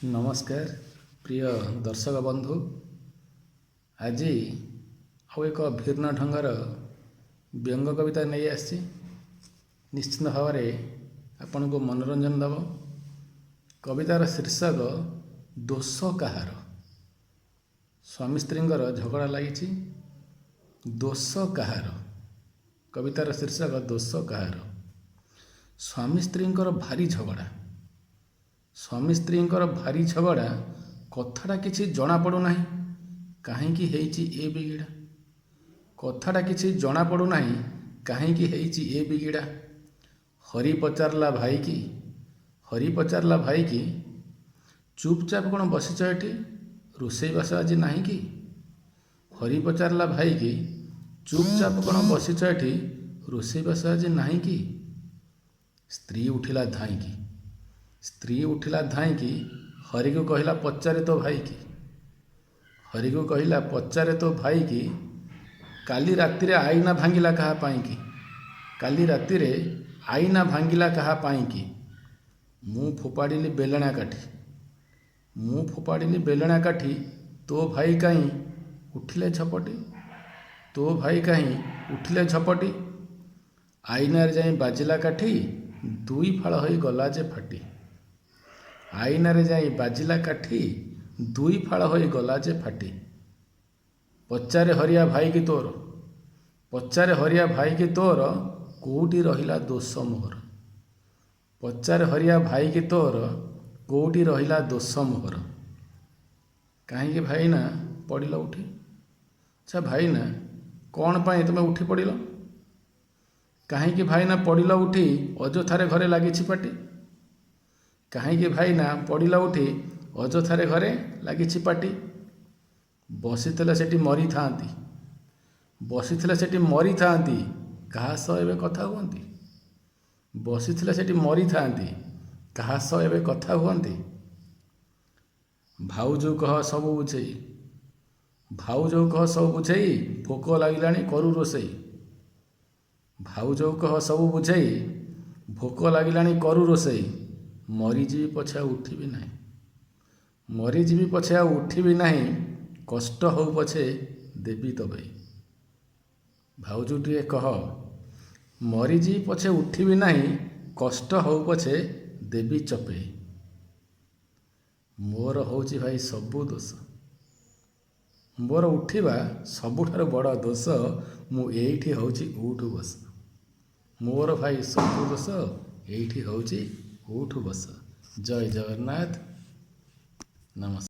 ନମସ୍କାର ପ୍ରିୟ ଦର୍ଶକ ବନ୍ଧୁ। ଆଜି ଆଉ ଏକ ଭିନ୍ନ ଢଙ୍ଗର ବ୍ୟଙ୍ଗ କବିତା ନେଇ ଆସିଛି। ନିଶ୍ଚିତ ଭାବରେ ଆପଣଙ୍କୁ ମନୋରଞ୍ଜନ ଦେବ। କବିତାର ଶୀର୍ଷକ ଦୋଷ କାହାର। ସ୍ୱାମୀ ସ୍ତ୍ରୀଙ୍କର ଝଗଡ଼ା ଲାଗିଛି। ଦୋଷ କାହାର। କବିତାର ଶୀର୍ଷକ ଦୋଷ କାହାର। ସ୍ୱାମୀ ସ୍ତ୍ରୀଙ୍କର ଭାରି ଝଗଡ଼ା। ସ୍ୱାମୀ ସ୍ତ୍ରୀଙ୍କର ଭାରି ଝଗଡ଼ା, କଥାଟା କିଛି ଜଣାପଡ଼ୁନାହିଁ, କାହିଁକି ହେଇଛି ଏ ବିଗିଡ଼ା। କଥାଟା କିଛି ଜଣାପଡ଼ୁନାହିଁ, କାହିଁକି ହେଇଛି ଏ ବିଗିଡ଼ା। ହରି ପଚାରିଲା ଭାଇକି, ହରି ପଚାରିଲା ଭାଇକି, ଚୁପଚାପ କ'ଣ ବସିଛ ଏଠି, ରୋଷେଇବାସ ଆଜି ନାହିଁ କି? ହରି ପଚାରିଲା ଭାଇକି, ଚୁପଚାପ କ'ଣ ବସିଛ ଏଠି, ରୋଷେଇବାସ ଆଜି ନାହିଁ କି? ସ୍ତ୍ରୀ ଉଠିଲା ଧାଇଁକି, ସ୍ତ୍ରୀ ଉଠିଲା ଧାଇଁକି, ହରିକୁ କହିଲା ପଚାରେ ତୋ ଭାଇକି। ହରିକୁ କହିଲା ପଚାରେ ତୋ ଭାଇକି, କାଲି ରାତିରେ ଆଇନା ଭାଙ୍ଗିଲା କାହା ପାଇଁକି? କାଲି ରାତିରେ ଆଇନା ଭାଙ୍ଗିଲା କାହା ପାଇଁକି? ମୁଁ ଫୋପାଡ଼ିଲି ବେଲଣା କାଠି, ମୁଁ ଫୋପାଡ଼ିଲି ବେଲଣା କାଠି, ତୋ ଭାଇ କାହିଁ ଉଠିଲେ ଝପଟି? ତୋ ଭାଇ କାହିଁ ଉଠିଲେ ଝପଟି? ଆଇନାରେ ଯାଇ ବାଜିଲା କାଠି, ଦୁଇ ଫାଳ ହୋଇ ଗଲା ଯେ ଫାଟି। ଆଇନାରେ ଯାଇ ବାଜିଲା କାଠି, ଦୁଇ ଫାଳ ହୋଇ ଗଲା ଯେ ଫାଟି। ପଚାରେ ହରିଆ ଭାଇକି ତୋର, ପଚାରେ ହରିଆ ଭାଇକି ତୋର, କୋଉଠି ରହିଲା ଦୋଷ ମୋହର? ପଚାରେ ହରିଆ ଭାଇକି ତୋର, କୋଉଠି ରହିଲା ଦୋଷ ମୋହର? କାହିଁକି ଭାଇନା ପଡ଼ିଲ ଉଠି? ଆଚ୍ଛା ଭାଇନା, କ'ଣ ପାଇଁ ତୁମେ ଉଠି ପଡ଼ିଲ? କାହିଁକି ଭାଇନା ପଡ଼ିଲ ଉଠି, ଅଯଥାରେ ଘରେ ଲାଗିଛି ପାଟି? କାହିଁକି ଭାଇନା ପଡ଼ିଲ ଉଠି, ଅଯଥାରେ ଘରେ ଲାଗିଛି ପାଟି? ବସିଥିଲେ ସେଠି ମରିଥାନ୍ତି, ବସିଥିଲେ ସେଠି ମରିଥାନ୍ତି, କାହା ସହ ଏବେ କଥା ହୁଅନ୍ତି? ବସିଥିଲେ ସେଠି ମରିଥାନ୍ତି, କାହା ସହ ଏବେ କଥା ହୁଅନ୍ତି? ଭାଉଜକୁ କହ ସବୁ ବୁଝେଇ, ଭାଉଜକୁ କହ ସବୁ ବୁଝେଇ, ଭୋକ ଲାଗିଲାଣି କରୁ ରୋଷେଇ। ଭାଉଜକୁ କହ ସବୁ ବୁଝେଇ, ଭୋକ ଲାଗିଲାଣି କରୁ ରୋଷେଇ। ମରିଯିବି ପଛେ ଆଉ ଉଠିବି ନାହିଁ, ମରିଯିବି ପଛେ ଆଉ ଉଠିବି ନାହିଁ, କଷ୍ଟ ହଉ ପଛେ ଦେବି ଦବେଇ। ଭାଉଜକୁ ଟିକେ କହ, ମରିଯିବି ପଛେ ଉଠିବି ନାହିଁ, କଷ୍ଟ ହଉ ପଛେ ଦେବି ଚପେଇ। ମୋର ହେଉଛି ଭାଇ ସବୁ ଦୋଷ, ମୋର ଉଠିବା ସବୁଠାରୁ ବଡ଼ ଦୋଷ, ମୁଁ ଏଇଠି ହେଉଛି ଉଠୁ ବସ। ମୋର ଭାଇ ସବୁ ଦୋଷ, ଏଇଠି ହେଉଛି ଉଠୁ ବସ। ଜୟ ଜଗନ୍ନାଥ, ନମସ୍କାର।